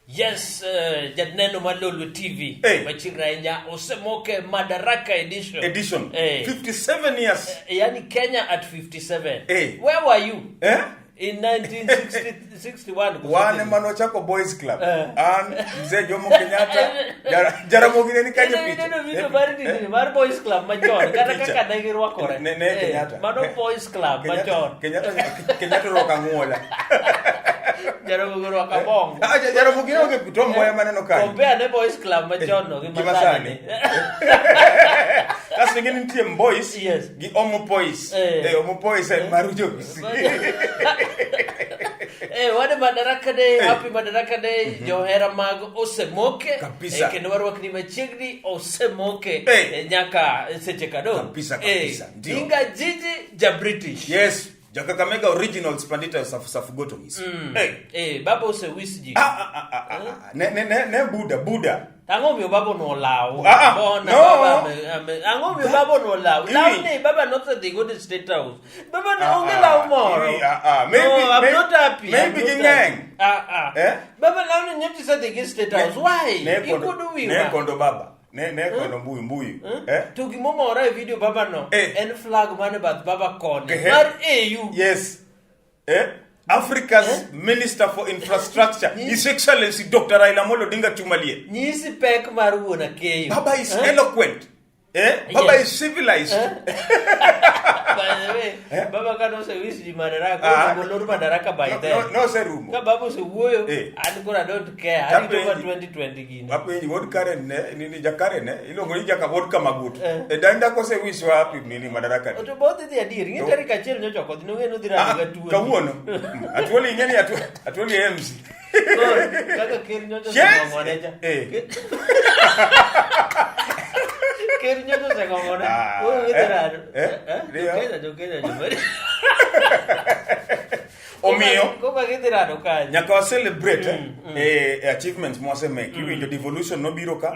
Yes, janeno mar Lolwe TV Hey. machiegni ahinya osemoke Madaraka edition. Edition. Hey. 57 years. Yani Kenya at 57. Hey. Where were you? Eh? In 1961. Wan ema nochako Boys Club. Eh. An mzee Jomo Kenyatta, Jaramogi ne ni kanyo Ineno- picha. ineno video mar nini, mar Boys Club machon kata Picha. kaka ne girwakore. Ne Eh, Kenyatta. Mano Boys Club machon. Kenyatta orwako ang'uola. Jaramogi orwako abong. Ah, Jaramogi ne onge Tom Mboya maneno kanyo. Compare ne Boys Club machon no gi Gi masani. masani. Kasto ing'e ni nitie Mboys Yes. gi Omo Pois. Eh. Eh, Omo Pois en mar Jokisi. Eh, wan e Madaraka Day, Eh. happy Madaraka Day, johera mag Osemoke. Kabisa. Eh, kendo warwakni machiegni Osemoke Eh. nyaka seche kadong. Kabisa, kabisa. Ndio. Inga jiji ja British. Yes, Jakakamega originals Pandita Safugotomis. Hey. Eh, baba osewis ji. Ah, ah, ah, ah, ah. Ne Buddha, Buddha. Ang'o miyo baba no olaw? Ah, ah, Bona no. baba ang'o miyo baba no olaw? Iwi. Law ni baba nosedhi go to State House. Baba ne Ah, onge ah, law moro. iwi, ah, ah. Maybe- no, I'm not happy. maybe I'm not ging'eng. happy. Ah, ah. Eh? Baba law ni nyocha osedhi gi State House. Why? Ne kondo, Ikuodo ne wiwa. kondo baba. Ne kondo mbuyu mbuyu. Eh? To gimomora e video baba no Eh. en flag mane bath baba koni Ehe. mar AU. Yes. Eh? Africa's Minister for Infrastructure, His Excellency Dr. Raila Amolo Odinga Chumalier. Nyisi pek mar wuon Akeyo. Baba is Eh? eloquent. Eh? Baba Yes. is civilized. By the way, baba ka nosewis ji madaraka, Ah. onego olor madaraka by No, then. no, noserumo. Ka baba osewuoyo, Eh. an koro I don't care. Arito ma Tapenji. 2020 gini. Apenji wuod Karen ne nini ja Karen eh iluongo ni jaka wuod Kamagut. Eh. E danda kose wiswa hapi nini madaraka ni. To both dhi adier, ing'e No. tarik achiel nyocha ok odhi, nong'e nodhi Ah, rado gatuoni. kawuono. Atuoli ing'e ni Atuoli MC. Koro, kaka ker nyocha Yes. osegong'one cha. Eh. Ker nyocha osegong'one. Ah, Koro gidhi eh, rado. eh, Eh, ndio. Jo-Kenya, Jo-Kenya, jo- Omiyo Koka gidhi rado kanyo. nyaka wa celebrate achievements mwasemake. Iwinjo devolution nobiro ka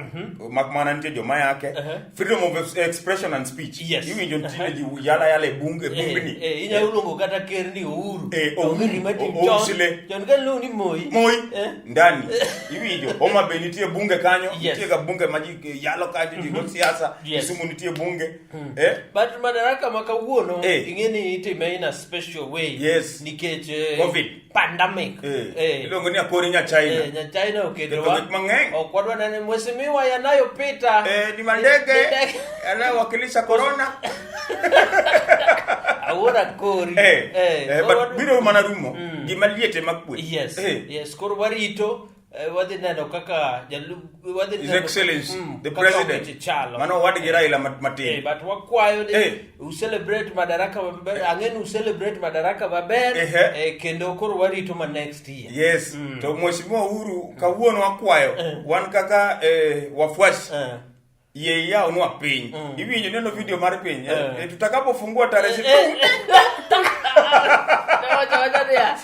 mak mana nitie joma yake. Freedom of expression and speech. Yes. Iwinjo nitie ji yala yala e bunge bungni. Inyalo luongo kata ker ni Uhuru. Eh, Onge Uhuru, gima tim Uhuru chon. Sile. Chon ka niluongo ni Moi. Moi Eh. ndani iwinjo Homa Bay nitie bunge kanyo Yes. nitie ga bunge ma ji yalo kanyo ji go siasa Yes. Kisumu nitie bunge But madaraka ma kawuono Eh. ing'e ni itime in a special way. Yes. Nikech Covid. pandemic. Iluongo ni akori nya China. Nya China oketowa. Ketho gik mang'eny. Ok wadwa nene mheshimiwa yanayopita. Ni mandege Ni ndege. yanayowakilisha corona. Awuora kori. But Koro biro mana rumo gima liet ema kwe. Yes. Yes, koro warito wadhi neno kaka jalu wadhi His neno Excellency the kaka President weche chalo. mano owadgi Raila matin. But wakwayo ni u celebrate madaraka maber, ang'e ni u celebrate madaraka maber kendo koro warito ma next year. Yes. To Mheshimiwa Uhuru kawuono akwayo wan kaka wafuasi yie iyawnwa piny. Iwinjo neno video mar piny tutakapofungua tarehe Wacha, wacha niya.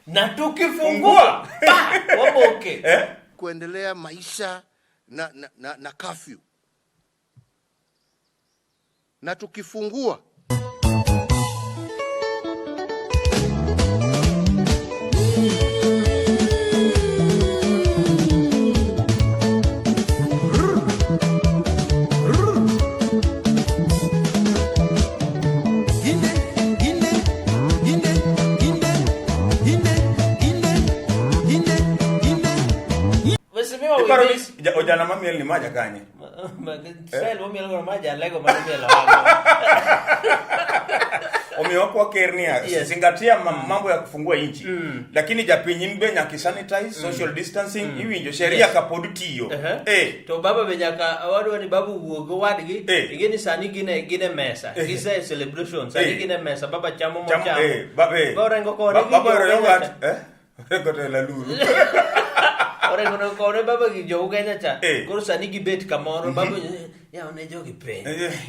Na tukifungua Fungua. pa, waboke. Kuendelea maisha na curfew. Na tukifungua Iparo ni ojana mamiel ni maja kanye? Style momiel gono ma jalego mane mielo wango. Omiyo ok waker niya, zingatia mambo ya kufungua nchi. Lakini japiny in be nyaka sanitize, social distancing, iwinjo sheria kapod tiyo. To baba be nyaka wadwa ni babu wuog gi wadgi. Ing'e ni sani gin e mesa. Gise celebration, sani gin e mesa, baba chamo Chamo, mochamo. babe. Ba orengo kode gi Baba jo ohero Kenya yogurt, cha. eh? Orengo to ela luru. Orengo no kode baba gi jo Kenya cha. Koro sani gibet kamoro, baba yaw ne jogi piny.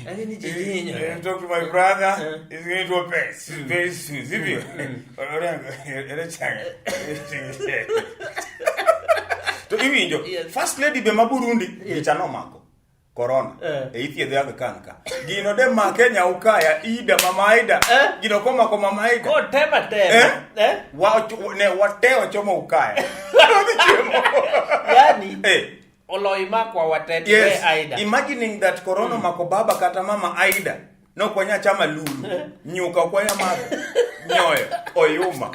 Ang'e ni ji hinyore. Talk to my brother, he's going to a pes. Very soon, sivyo? Orengo, ere changa. To iwinjo, Yes. First Lady be ma Burundi, gicha nomako. Corona. Eh. E ithiedhe Aga Khan ka. Gino de make nyaukaya Ida mama Ida. Eh. Gino komako mama Ida. Kotema tema. Eh? Eh? Wa, ne wateo chomo ukaya. Odhi chiemo. Yani Eh. oloyi makwa watete Yes. we Aida. Imagining that corona mako baba kata mama Aida. No kwanya chama lulu. Nyuka kwanya madho. Nyoyo. Oyuma.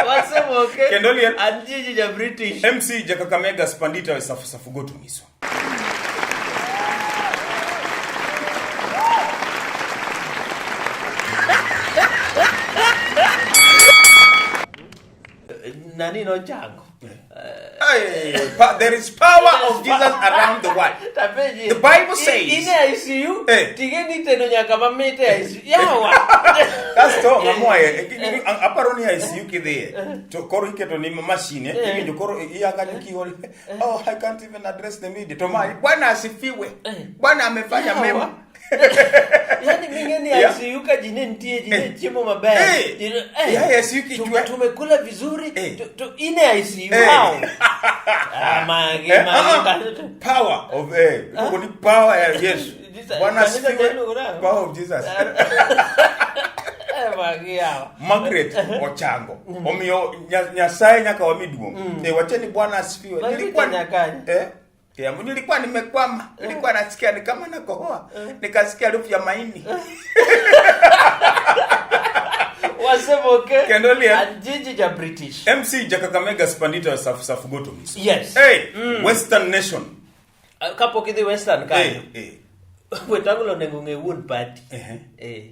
Wasemoke. Kendo liel. An jiji ja British. MC Jakakamega Spandita we safu safu goto nyiso. Nani nochango. Hey, there is power of Jesus around the world. Tapenji. The Bible says- In ICU. Eh. Tige ni teno nyaka mamit e ICU. Yawa. Kasto ng'amoye aparo ni ICU kidhiye to koro iketo ni machine iwinjo koro iya kanyo kiol oh I can't even address the media to ma bwana asifiwe bwana amefanya Yawa. mema Yani ming'e ni Yeah. ICU ka ji ne nitie ji ne Eh. chiemo maber. Eh. Ji ne- eh. Yeah, ICU kichwe. Tumekula vizuri. Eh. To in ICU. Eh. How? Ah, magi, Eh, magi. ah, power of iluongo ni power ya Yesu Jesus- bwana kanisa asifiwe cha iluongo nang'o? power of Jesus Eh, magi yawa. Margaret Ochango omiyo Nyasaye nyaka wami duong' eh wacheni bwana asifiwe Margaret nilikuwa Nyakanya. eh ya, nilikuwa nimekwama nilikuwa nasikia ni kama nakohoa nikasikia harufu ya maini Wasemoke. Kendo liel. An jiji ja British. MC Jakakamega Spandita safu safu goto miso Yes. hey Western Nation Kapok idhi Western kanyo. eh eh Wetangula onego ng'e wuon party. Ehe. Eh.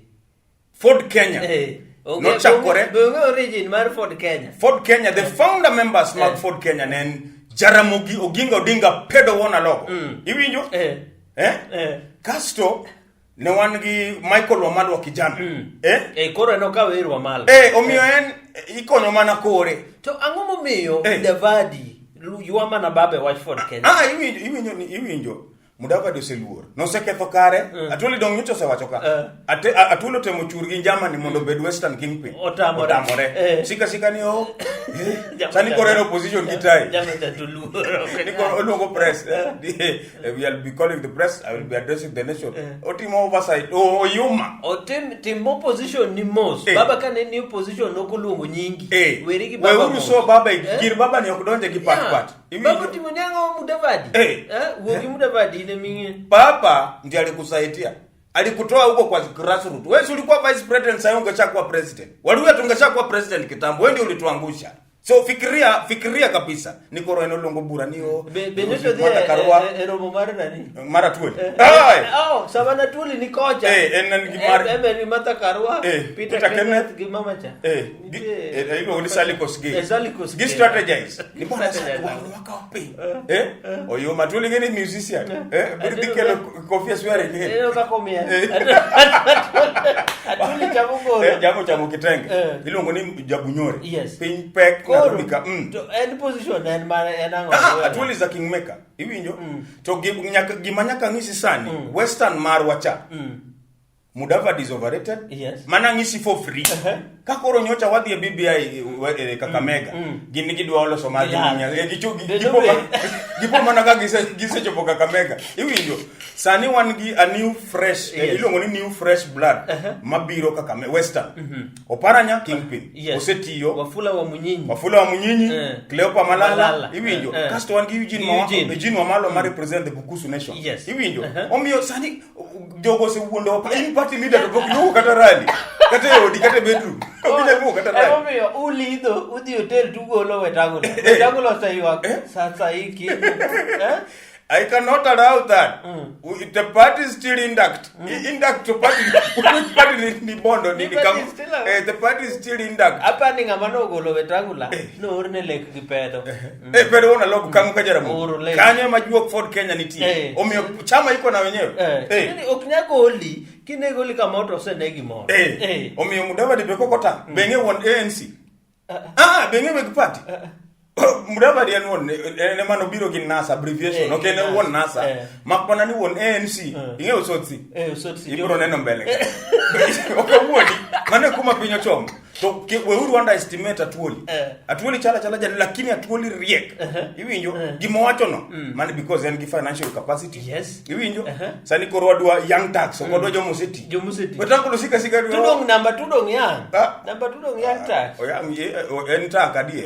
Ford Kenya Eh. Nochakore Be onge origin mar Ford Kenya. Ford Kenya the founder members mag Eh. Ford Kenya ne en Jaramogi Oginga Odinga Pedo Wuon Alogo iwinjo Eh. eh Eh. kasto ne wan gi Michael Wamalwa kijana eh Eh, koro en okawo ir Wamalwa. eh omiyo en ikonyo mana kore To ang'o momiyo Eh. Mudavadi ywa mana baba e wach Ford Kenya? ah iwinjo iwinjo ni iwinjo Mudavadi oseluor noseketho kare Atwoli dong nyocha osewacho ka Atwoli otemo chur gi Germany mondo obed Western Kingpin Otamore. otamore sika sika ni o sani koro en opposition gi tai Jama cha to luoro. Ni koro oluongo press we will be calling the press I will be addressing the nation otimo oversight oyuma Otim tim opposition ni mos. Baba kane ni opposition nokoluongo nyingi. Weri gi baba. Weuru mos. so baba gir baba ni ok donje gi pat pat Baba timo ni ang'o Mudavadi? Eh. Wuo gi Mudavadi in eming'e. Papa ndiye alikusaidia. Alikutoa huko kwa grassroots. Wewe si ulikuwa vice president, sasa ungeshakuwa president. Waluya tungeshakuwa president kitambo. Wewe ndio ulituangusha. So fikiria, fikiria kabisa. Ni koro en oluongo bura ni o. Be nyocha odhi Martha Karua. e romo mar nani? Mar Atwoli. Ai! Oh, sama na Atwoli ni kocha. En en gi mar En en Martha Karua, Peter Peter Kenneth Kenneth gi mama cha. Gi iluongo ni Sally Kosgei. Sally Kosgei. Gi strategize. Ni bwana Strategize. sasa wakawo piny. Oyuma Atwoli ng'e ni musician. Biro dhi kelo kofia swearing. Ineno kaka omiel. Atwoli chamo goro. Jamo chamo kitenge. Iluongo ni Jabunyore. Yes. Piny pek Koro, Nairobi ka. to en position en mar en ang'o? Atwoli is a kingmaker. Iwinjo? To gima nyaka ng'isi sani, Western marwa cha. Mudavadi is overrated. Yes. Mana ng'isi for free. Ka koro nyocha wadhi e BBI Kakamega. Gin gidwa loso mar Yeah. Gipo mana ka gisechopo Kakamega. Iwinjo? Sani wan gi a new fresh, Yes. iluongo ni new fresh blood mabiro Kakamega Western. Oparanya Kingpin. Yes. Osetiyo. Wafula wa Munyinyi. Wafula wa Munyinyi, Cleopa Malala, Malala. Iwinjo. Kasto wan gi Eugene. Eugene Wamalwa ma represent the Bukusu Nation. Yes. Iwinjo. Omiyo sani jogo osewuondo in party leader to pok iluongo kata rally. Kata e odi kata e bedroom. Ok inyal luongo kata rally. Emomiyo ulidho udhi hotel tugolo Wetangula. Wetangula oseywak sasa hiki. I cannot allow that. The party is still intact. Intact to party. Which party ni bondo ni The ni party kama- is still alive. the party is still intact. Apa ni ng'ama nogolo Wetangula noorne lek gi pedo. Pedo wona logo kango ka Jaramogi. Oro lek. Kanyo ema juok Ford Kenya nitie. Omiyo chama iko na wenyewe. Ni ok nyal goli, kinegoli kamoro to osene gimoro. Omiyo Mudavadi be kok otang'. Be ng'e wuon ANC? Be ng'e weg party? Mudavadi en wuon en ema nobiro gi NASA abbreviation, ok en NASA. wuon NASA. Mak mana ni wuon ANC, ing'eyo Sotsi? Osotsi. Ibiro neno mbele ka. Ok awuondi, mano e kuma piny ochomo. To weuru underestimate Atuoli. Atuoli chala chala jalo, lakini Atuoli riek. Iwinjo? Gima owachono, mano because en gi financial capacity. Yes. Iwinjo? Sani koro wadwa young tax, ok wadwa joma oseti. Joma oseti. Wetangula osika sika Tudong namba tudong yang. Ah. Namba tudong yang tax. Oyang en tak adier.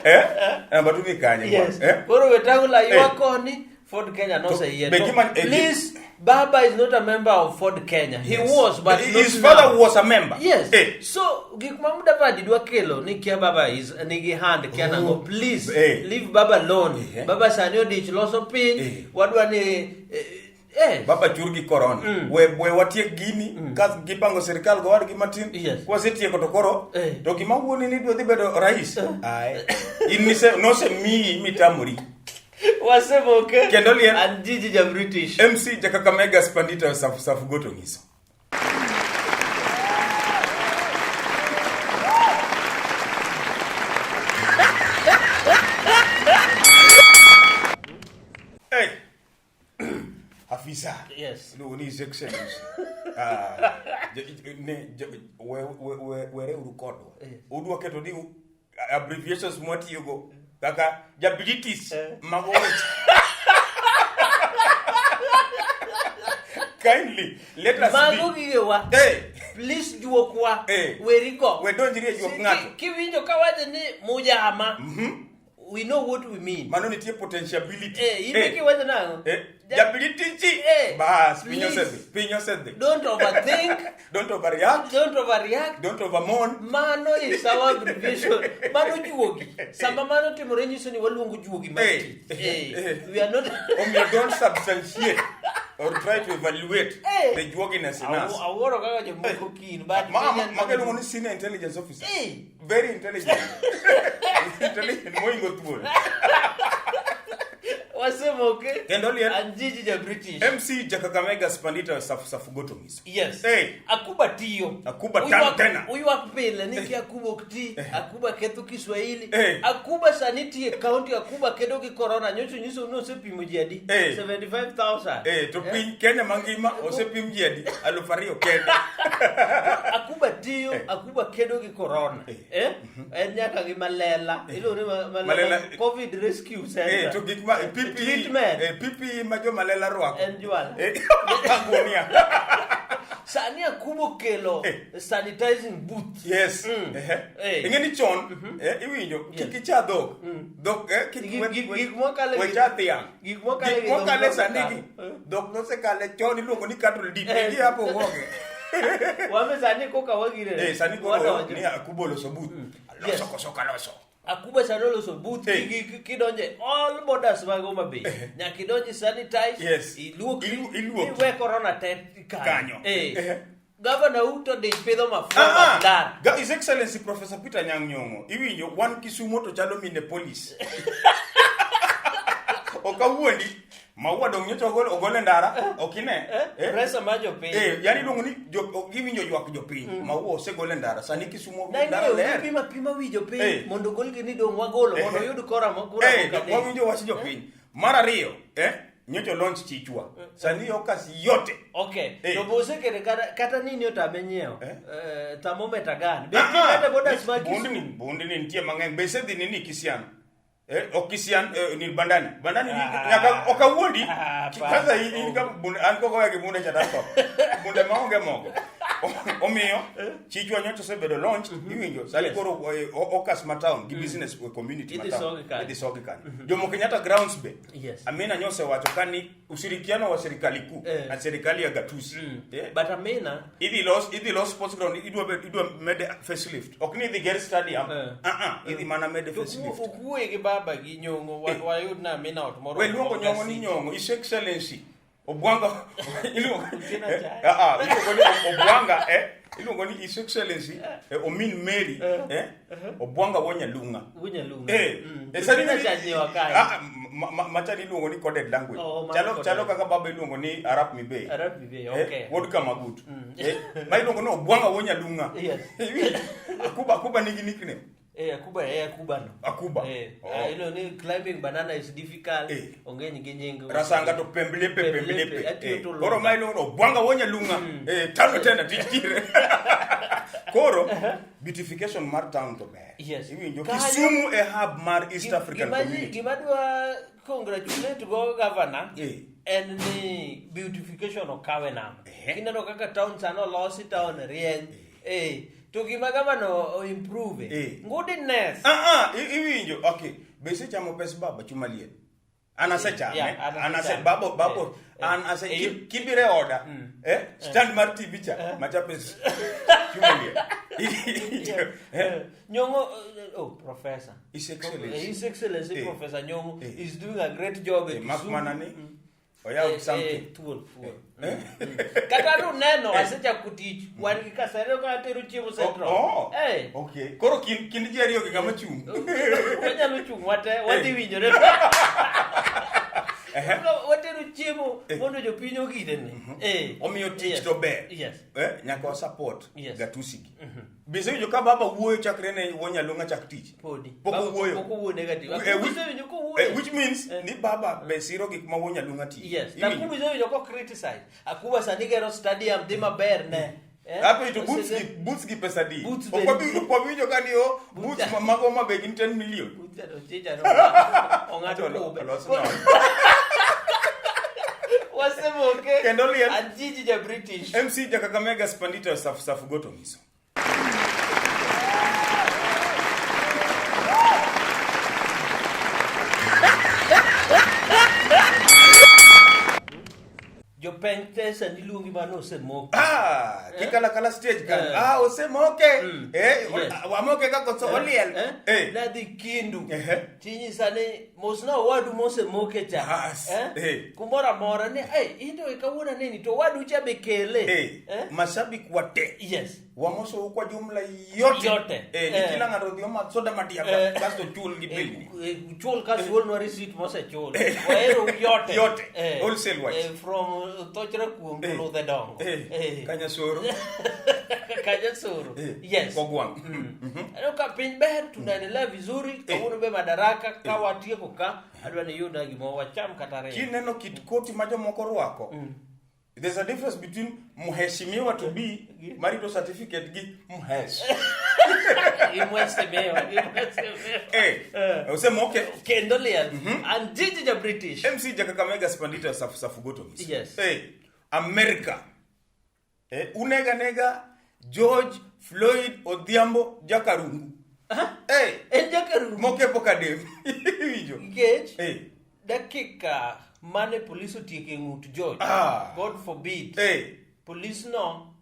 Eh? Namba tu ni kanye bwana? Yes. Eh? Koro Wetangula Eh. ywak koni Ford Kenya noseyie. be To gima- Please, Baba is not a member of Ford Kenya. He was, but not His father now. was a member. Yes. Eh. So gik ma Mudavadi dwa kelo ni kia Baba is nigi hand kia nang'o. Please Eh. leave Baba alone. Eh. Baba sani odich loso piny. Eh. Wadwa ni Baba chur gi corona. We watiek gini ka gipango sirikal go wadgi matin. Yes. Kwasetieko to koro Eh. to gima wuoni ni idwa dhi bedo rais. Aye. In nise nosemiyi mitamori. Wasemoke. Kendo liel. An Gigi ja British. MC Jakakamega Spandita Safu Safu Goto nyiso. Hey. Afisa. Yes. Iluongo ni His Excellency. Ah, ne we were uru kodwa. Udwa keto ni abbreviations mwatiyogo kaka ja British mago weche. Kindly let us Mago be. gigewa. Hey. Please juokwa. Eh. Werigo. We donjri e juok ng'ato. Kiwinjo kawacho ni mujama. We know what we mean. Mano nitie potentiability. Eh, in kiwacho nang'o? Eh, ja British. Eh, Bas, piny please. osedhi. Piny osedhi. Don't overthink. Don't overreact. Don't overreact. Don't overmourn. Mano is our abbreviation. Mano juogi. Sama mano timore nyiso ni waluongo juogi mar Eh. tich. Eh. Eh. We are not Omiyo don't substantiate or try to evaluate Eh. the juoginess in us. Awuoro kaka jomoko kin but Mago iluongo ni senior intelligence officer. Eh. Very intelligent. Intelligent moingo thuol. Wasemoke. Kendo liel. An Gigi ja British. MC Jakakamega Spandita Safu Safu Goto nyiso. Yes. Hey. Akuba tiyo. Akuba tano tena. Uywak pile ni kia Akuba ok ti, Akuba ketho Kiswahili. Eh. Akuba sani tiyo e county Akuba kedo gi corona nyocha onyiso ni osepimo ji adi? Eh. 75,000. Eh, to piny Kenya mangima osepim ji adi? 2,000 kende. Akuba tiyo, Akuba kedo gi corona. Eh? En nyaka gi Malela. Iluongo ni Malela, Malela. Covid Rescue Center. Eh, to gik ma PPE, Treatment. PPE ma jo Malela rwako. En jwala. Eh, gunia. Sani Akuba okelo Eh. sanitizing booth. Yes. Eh. Ing'e ni chon, iwinjo, kik icha dhok. Dhok, kik Gik mwakale we gi- cha dhiang'. gik mwakale Gik gi dhok mwakale nosekalo. sani gi, dhok nosekale chon iluongo ni cattle dip. Gi hapo uoge. Wame sani koka wagire. Sani koro Wadonjo. ni Akuba oloso booth. Yes. Aloso koso kaloso. Akuba sani oloso booth Eh. kidonje all borders mag Homa Bay. Nyaka idonji sanitize, Yes. iluokri, Iluoki. iwe corona te kanyo. Kanyo. Eh. Eh. Governor u to dich pidho mafua Ah, ah. maber. His Excellency Professor Peter Anyang' Nyong'o, iwinjo wan Kisumo to chalo Minneapolis. Ok awuondi, maua dong' nyocha ogol e ndara, ok ine? Eh? Presa mar jopiny. Yani iluongo ni giwinjo ywak jopiny, maua osegol e ndara, sani Kisumo ndara Nang'eyo ler. gipimo apima wi jopiny Eh. mondo ogolgi ni dong' wagolo mondo oyud kora kura moko adek. Wawinjo wach jopiny. Mar ariyo, nyocha launch chichwa. Sani okas yote. Okay. Eh. To be osekete kata nini otame nyiewo? Eh? Thermometer gun. Be Ah, ah. kata borders mag Kisumu. Bundni nitie mang'eny. Be isedhi nini Kisian? Ok Kisian, ni Bandani. Bandani ni Ah. nyaka ok awuondi. Ah, Kwanza in ka bunde, an kok owe gi bunde cha tatho. Bunde maonge mogo. Omiyo, chichwa nyocha osebedo launch, iwinjo. Sani koro, okas ma town gi business community ma Idhi town. sogi kanyo. Idhi sogi kanyo. Jomo Kenyatta grounds be. Yes. Amina nyocha osewacho ka ni ushirikiano wa serikali kuu na serikali ya gatusi. But Amina Idhi los sports ground, idwa mede facelift. Ok ni idhi ger stadium. Ah, ah, idhi mana mede To facelift. okuwe gi baba gi Nyong'o, wayud na Amina ot moro. We luongo Nyong'o ni Nyong'o, His Excellency. Obwanga iluongo Otieno Achaya. Ah, ah, iluongo ni Obwanga, iluongo ni His Excellency, Omin Mary, Obwanga Wonyalunga. Wonyalunga. Sani Otieno ni- Achaya nyiewa kae. Ah, machal iluongo ni coded language. Oh, ma coded. Chalo kaka baba iluongo ni Arap Mibei. Arap Mibei, okay. Wuod Kamagut. Ma iluongo ni Obwanga Wonyalunga. Yes. Akuba nigi nickname. Akuba, Akuba no. Akuba. Oh. You know, ni climbing banana is difficult. Onge gi nying. Rasanga to pemblipe Pemblipe, pemblipe. atiyo to Koro lunga. ma iluongo ni obwanga wonya lunga. Tano tena tich tire. Koro beautification mar town to ber. Yes. Iwinjo Kanyo- Kisumu e hub mar East African Community. Gima dwa congratulate go governor en ni beautification okawe namba. Kineno kaka town sano olosi, town rieny. To gima governor o improve. Ngudiness. Ah ah, iwinjo. Okay. Be isechamo pes baba chuma liet? An asechame. Yeah, an An ase asechame. babo babo an ase kibire oda. Stand mar TV cha. Macha pes chuma liet. Nyong'o, oh, Professor. His Excellency. His Excellency Professor Nyong'o is doing a great job at Mak Kisumu. mana ni oyaw something. Thuol, thuol. Kata nuneno asechako tich wan gi kasere ka atero chiemo Central. Oh, okay. Koro kind ji ariyo gi ng'ama chung'. Wanyalo chung' wate, wadhi winjore. Watero chiemo mondo jopiny ogidene. Omiyo tich to ber. Yes. Nyaka wa support Yes. gatusi gi. Be isewinjo ka baba wuoyo chakre ne Wonyalunga chak tich? Podi. Pok Baba owuoyo. Pok owuoyo negative. Isewinjo kowuoyo. Which means ni baba be siro gik ma Wonyalunga tiyo. Yes. Iwinjo? Takuba isewinjo ko criticize. Akuba sani gero stadium dhi maber ne. Ape to boots gi pesa di. Boots Ok be- wabi winjo ka ni o boots mago ma be gin 10 million. Boots to chicha no. Ong'ado kube. Olos nono. Wasemoke. Kendo liel. Anjiji ja British. MC ja Kakamega Spandita Safu Safu Goto Miso. Jopeng te sani luongi mano osemoko. Ah, kikala kala stage kan. Ah, osemoke. Yes. Wamoke ka koso oliel. Nadhi Kindu. Tinyisa ni mosna owadu mosemoke cha. Bas. Kumoro amora ni into kawuono aneni to owadu cha be kele. Mashabiki wa te. Yes. Wamoso kwa jumla yote. Yote. Ni kila ng'ato odhi omadh soda madiaba kasto chul gi bill. Chul ka chulnwa receipt mosechul. Wahero yote. Yote. Wholesale wise. From Thochra kuom to Ludhe Dongo. Kanyasoro. Kanyasoro. Yes. Kogwang'. Aneno ka piny ber tunaendelea vizuri kawuono be madaraka ka watieko ka adwa ni yuda gimoro wacham kata ringo. Kineno kit koti ma jomoko rwako. There's a difference between mheshimiwa to be marito certificate gi mhesh. Imheshimiwa, imheshimiwa. Osemoke. Kendo liel. Anjiji ja British. MC ja Kakamega Spandita Safu Safu Goto Miso. Yes. America. Unega nega George Floyd Odhiambo Jakarungu. En Jakarungu. Mokepo kadem. Iwinjo. Nikech dakika mane polis otieko e ng'ut George. God forbid. Polis no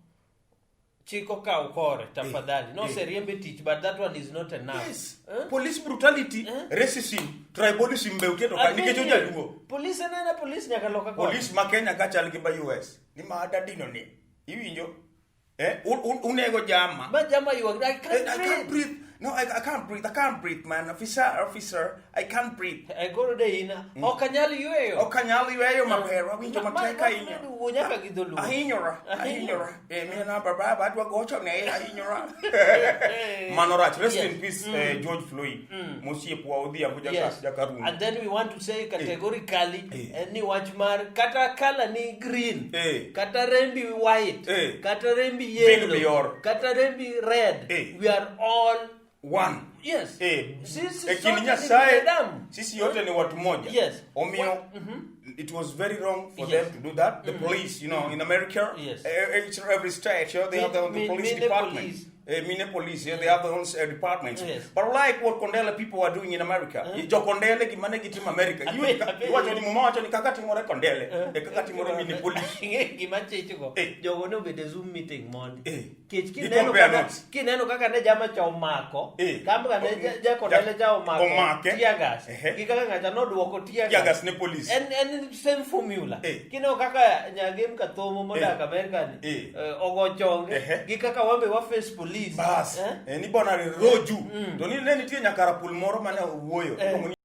chiko kaw kore tafadhali. No oseriembe tich but that one is not enough. Yes. Police brutality, racism, tribalism be oketo ka nikech ojaluo. Polis en ena polis nyaka loka koni. Polis ma Kenya ka chal gi ba US. Ni ma adadino ni. Iwinjo? Unego jama. Ma jama ywak, I can't I can't breathe. breathe. No, I can't breathe. I can't breathe, man. Officer, officer, I can't breathe. Koro de ina. Ok anyal yweyo. Ok anyal yweyo maber. Awinjo matek ahinya. Wuo nyaka gi dholuo. Ahinyora, ahinyora. Mina namba baba adwa gocho ne ahinyora. Mano rach. Rest in peace, George Floyd. Mosiepwa Odhiambo Yes. Jakarungu. And then we want to say categorically ni wach mar kata kala ni green, kata rembi white, kata rembi yellow, Bior. kata rembi red. We are all one. Yes. Sisi Kind sote ni Nyasaye, binadamu. sisi yote ni watu moja. Yes. Omiyo, it was very wrong for Yes. them to do that. The police, you know, in America, Yes. each and every state, you know, they have their own police department. Minneapolis. Minneapolis, yeah, they have their own departments. Yes. But like what Kondele people are doing in America, jo Kondele gimane gitimo America. Iwacho ni muma wacho ni kaka timore Kondele, e kaka timore Minneapolis. Ing'e gima chichgo. Jogo ne obedo e Zoom meeting mondi. Kech Gi compare notes. kineno kaka ne jama cha omako, kama ne ja Kondele cha omako Omake. tear gas. Gi kaka ng'acha nodwoko tear gas. Tear gas ne police. En same formula. Kineno kaka Nyagem Kathomo modak Amerika ni, ogo chonge, gi kaka wambe wa face police. Bas. Ni bona roju. To ni ne nitie nyaka rapul moro mane owuoyo. Iluongo ni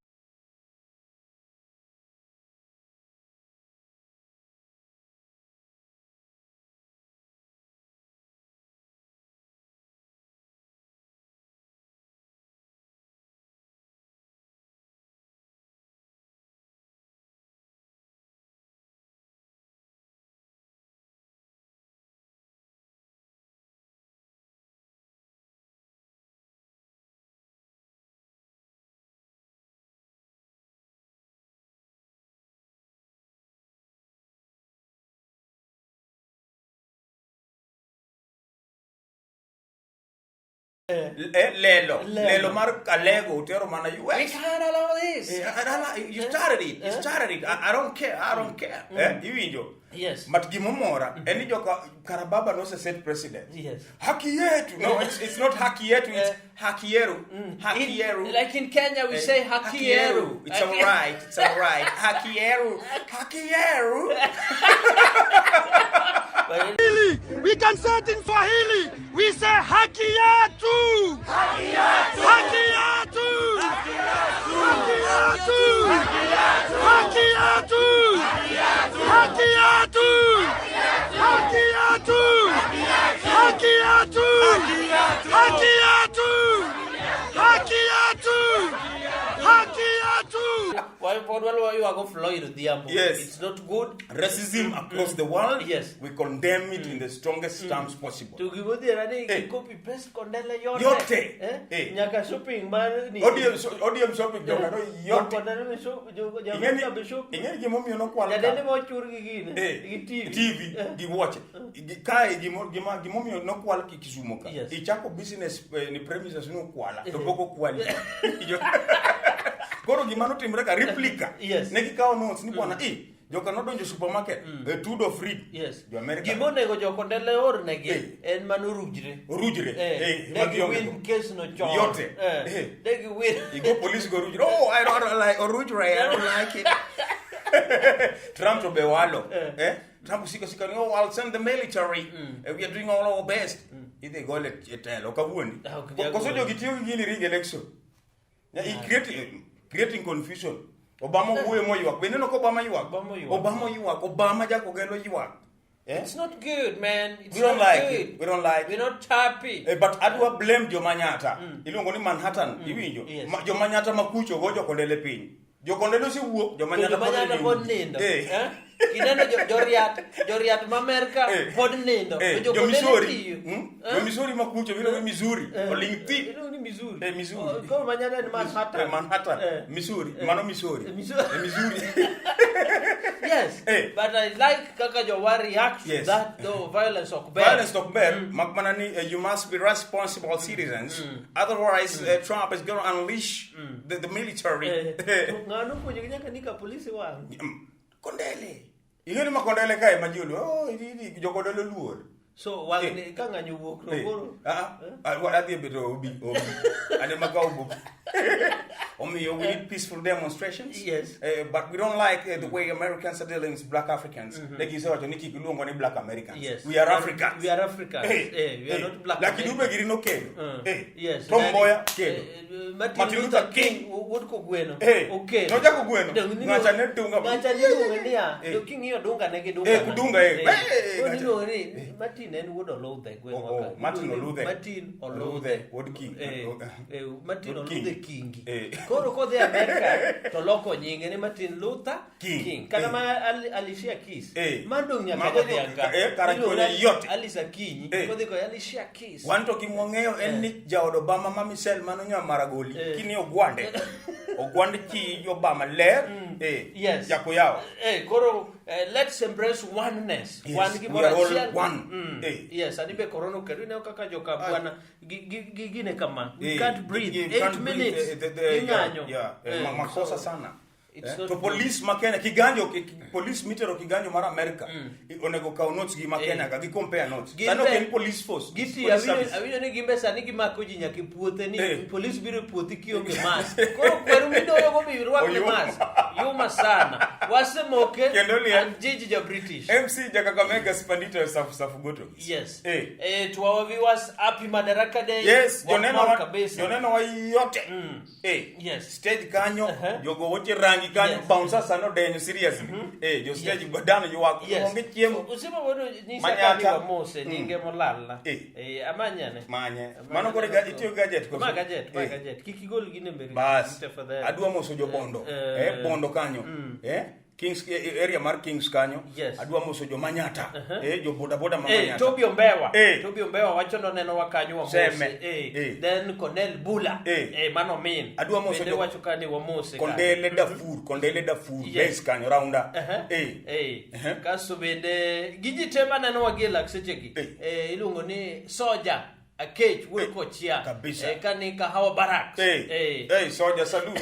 Lelo. Lelo. Lelo mar Alego utero mana We US. can't allow this. You started it. You started it. I don't care. I don't care. Iwinjo. Yes. But gimomora, en ni joka Karababa nose set president. Yes. Haki yetu. No, it's not haki yetu, it's haki yeru. Haki yeru. Like in Kenya we say haki yeru. It's all right. It's all right. Haki yeru. Haki yeru. We can say it in Swahili. We say haki yetu. Haki yetu. Haki yetu. Haki yetu. Haki yetu. Haki yetu. Haki yetu. Haki yetu. Haki yetu. Haki yetu. Haki yetu. Why pod wal ywago Floyd Odhiambo. Yes. It's not good. Racism across the world. Yes. We condemn it in the strongest terms possible. To gimodhiera ni Eh. copy paste Kondele yote. Yote. Eh? Eh. Nyaka shopping mar ni. ODM shopping joka no yote. Kondele be shop jo Ing'eni jo be shop. ing'eni gimomiyo nokwal ka. Jadende mochur gi gine. Gi TV. TV gi wuoche. Kae gimomiyo nokwal ki Kisumo ka. Yes. Ichako business ni premises nokwala to pok okwali. Koro gima notimre ka replica. Yes. Ne gikawo notes ni bwana joka nodonjo supermarket tudo free. Yes. Jo America. Gimonego jo Kondele ornegi Eh. en manorujre. Orujre. Ne Ma gionge giwin go. case no chon. Yote. Ne giwin. Igo police go orujre. Oh, I don't like orujre. I don't like it. Trump to be walo. Trump sika sika ni, oh, I'll send the military. We are doing all our best. Idhi gole e telo kawuondi. Ah, ok nyal Koso gole. jogi tiyo gi gini ring election. Yeah, he creating confusion. Obama wuoyo moywak. Be ineno ka Obama ywak? Obama ywak. Obama ywak. Obama jakogelo ywak. It's not good, man. It's We don't not like good. it. We don't like We're not happy. But adwa blame jomanyata. Iluongo ni Manhattan, iwinjo. Yes. Jomanyata makucho go jokondele piny. Jokondele osewuok, jomanyata Jomanyata pod nindo. Eh. Kineno joriat ma Amerka pod nindo. To jokondele Jo-Missouri. tiyo. Jo-Missouri makucho iluongo ni Missouri. Oling' thi. Iluongo ni Missouri. Missouri. Oh, koro Manyata en Manhattan. Manhattan. Missouri. Mano Missouri. Missouri. Missouri. Yes. But I like kaka jowa react to Yes. that though violence ok ber. Violence ok ber, mak mana ni you must be responsible citizens. Otherwise, Trump is going to unleash the military. To ng'ano puonjogi nyaka ni ka polisi wang'. Kondele. Ing'e ni ma Kondele kae ma ji oluor. Oh, jo Kondele oluor. So wang' ni ka ng'anyo wuok to koro. Adhi e bedo obi. Obi. Ane maka obo. Omiyo, we need peaceful demonstrations. Yes. But we don't like the way Americans are dealing with black Africans. Like you said, ni kik iluongo ni black Americans. Yes. We are Africans. We are Africans. We are not black Lakini Americans. Dube giri nokedo. Yes. Tom Nani- Mboya kedo. Martin Martin Luther Luther King. King wuod Kogweno. Okedo. Nochako gweno. Dong' ni Ng'acha ne dunga. Ng'acha ne iluongo niya, to king'iyo dunga ne gi dunga. Kudunga, Koro ng'acha. iluongo ni Martin en wuod Oludhe gweng'wa Oh, ka. oh, Martin Iluongo ni Oludhe. Martin Oludhe. Oludhe, wuod King. Martin Wuod Oludhe King. Kingi. Koro kodhi Amerika to loko nyinge ni Martin Luther King. King. Kata ma Alicia Keys. Madong' nyaka Mago jadhiang' ka. Kara Iluongo chuonye ni yote. Alice Akinyi. Kodhi ko Alicia Keys. Wan to gimwang'eyo en ni jaod Obama ma Michelle mano nya Maragoli kini ogwande. Ogwande chi Obama ler. Yes. Jakoyawa. Koro let's embrace oneness. Yes, Wan we gimoro are all achiel. one. Yes, ani be corona okedo ineno kaka joka bwana gi gine kama. We can't breathe. You 8 can't breathe, minutes. Ging'anyo. Makosa So sana. it's not To good. police ma Kenya kiganjo police mitero kiganjo mar America onego kaw notes gi ma Kenya ka gi compare notes. Gin Sani ok en police force. Giti police service. awinjo ni gimbe sani gimako ji nyaka e puothe ni police biro e puothi kionge mask. Koro kweru midoyo go bi rwak ne Oyuma. mask. Yuma sana. Wasemoke Kendo liel. and jiji ja British. MC Jakakamega Spandito Safu Safu Goto. Yes. To our viewers, happy Madaraka Day. Yes, Wamor joneno wa kabisa. joneno wa yote. Yes. Stage kanyo, jogo woche rangi kanyo, bouncer sano denyo seriously. Jo stage godano ywak. Yes. Onge chiemo. Usema wono nyisa Manyata. kani wamose nyinge molalla. Amanyane. Manye. Mano koro itiyo gadget koso? Ma gadget, ma gadget. Kik igol gine mbele. Bas. Tafadhali. Adwa moso jo Bondo. Bondo kanyo. Kings area mar Kings kanyo. Yes. Adwa moso jo Manyata. Jo boda boda ma Manyata. Toby Ombewa. Toby Ombewa wacho noneno wa kanyo wamose. Seme. Then Cornel Bula. Mano min. Adwa moso Bende jo wacho kani wamose. kanyo. Kondele Darfur, Kondele Darfur, Yes. base kanyo raunda. Kasto bende gi ji te maneno wa gi e lak sechegi. Iluongo ni Soja. Akech wuod Kochia. Kabisa. Kani Kahawa Barracks. Soja salute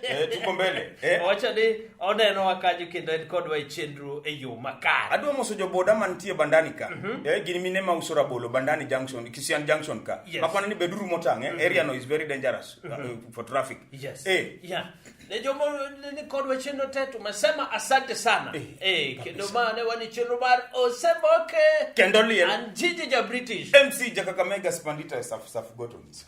eh. Tuko mbele. Owacho ni onenowa kanyo kendo en kodwa e chenro e yo makare. Adwa moso joboda mantie Bandani ka. Gin mine ma uso rabolo Bandani Junction, Kisian Junction ka. Makwana ni beduru motang' eh. Area no is very dangerous for traffic. Yeah. Ne jomo ni kodwa chenro te tumesema asante sana. Kendo ma ne wan e chenro mar Osemboke. Kendo liel. An Jiji ja British. MC ja Kakamega Spandita Saf Saf Gotons.